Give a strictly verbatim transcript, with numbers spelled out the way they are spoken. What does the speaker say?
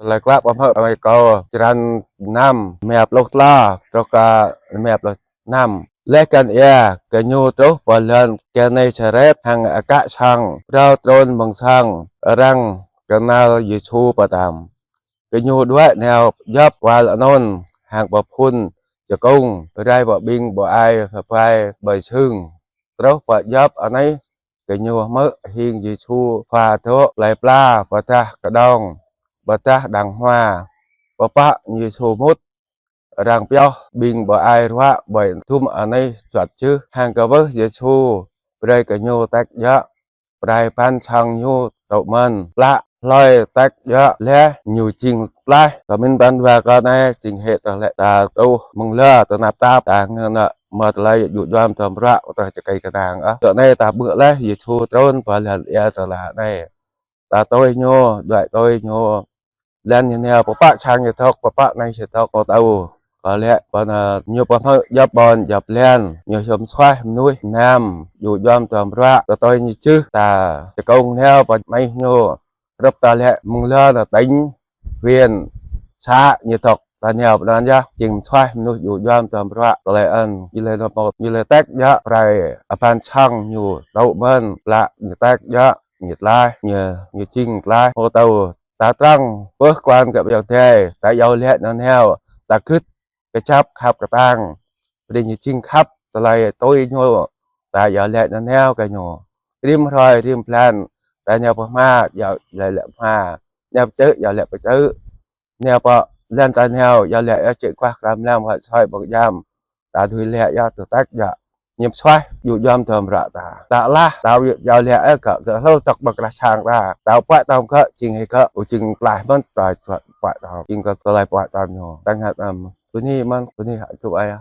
Tơlơi Klă Pơmơak Ơi Kâo, črăn năm, rơma pluh klâo truh kơ rơma pluh năm. Laih kăn ia, gơñu truh pơ lŏn Genesaret hăng akă sang, phrâo trŭn mơ̆ng sang, arăng kơnăl Yêsu pơtăm. Gơñu đuaĭ nao djŏp wăl anŭn hăng pơphŭn čơkŭng, rai pơ ƀing ƀơi ai, pơphai ƀơi sưng. Truh pơ djŏp anih, gơñu hmư̆ hing Yêsu khua dŏ plơi pla pơdah kơđông, pơdah đang hmua. Pơpă Yêsu mŭt, arăng pioh ƀing ƀơi ai ruă ƀơi dŭm anih juăt jưh, hăng kwưh Yêsu brơi gơñu tĕk djơ̆. Prai pran sang ñu tŭ mơ̆n, plă hlơi tĕk djơ̆ laih ñu jing tlaih. Kơ min pran wa kơ anai jing hĭ tơlơi ta truh mơ̆ng lơ tơnap tap ta ngă nă mơ̆ tơlơi djŭ djuăm tơm ră tơlơi čơkơi kơnang ah. Tơ anai ta ƀuh laih Yêsu trŭn pơ lŏn ia tơlơi anai. Ta tui ñu, đuaĭ tui ñu. Lŏn ñu nao pơpă sang ñu dŏ, pơpă anai ñu dŏ, kâo tŭ. Kơ lĕ pơ anai ñu pơhmư̆ djŏp ƀôn djŏp lŏn, ñu hiư̆m suaih mơnuih mơnam, djŭ djuăm tơm ră, tơtui ñu jưh ta čơkŭng nao pơ anai ñu. Rơ̆p ta lĕ mơ̆ng lŏn tỉnh, huyện, xã ñu dŏ, ta nao pơ anŭn yơh, jing suaih mơnuih djŭ djuăm tơm ră, tơlơi anŭn, ñu lĕ nao pơ, ñu lĕ tĕk djơ̆, prai pran sang ñu tŭ mơ̆n, plă ñu tĕk djơ̆, ñu tlaih, ñu, ñu jing tlaih, kâo tŭ. Ta trăng pơh kuan kơ ƀing Yuđê, ta iâu laĭ nanao, ta gưt kơjăp khăp kơtang. Brơi ñu jing khăp tơlơi tui ñu, ta iâu laĭ nanao kơ ñu. Rĭm hrơi, rĭm blan, ta nao pơ hma, iâu laĭ laĭ hma. Nao pơ čư̆, iâu laĭ pơ čư̆. Nao pơ lŏn ta nao, iâu laĭ yơh čư̆ kuah kram lam, hơ̆ soi ƀơ̆ng jam. Ta dưi laĭ yơh tơlơi tĕk djơ̆. Ñu hiư̆m suaih, djŭ djuăm tơm ră ta. Ta lah, ta iâu laĭ ơ gơ̆, gơ̆ hlâo tŏk ƀơi krah sang ta. Ta puăi tơm gơ̆, jing hĭ gơ̆, ƀu jing tlaih mơ̆n, ta puăi tơm. Jing kơ tơlơi puăi tơm ñu. Ta ngă tơm. Tui anai mơ̆n, tui anai hă tŭ ai ah.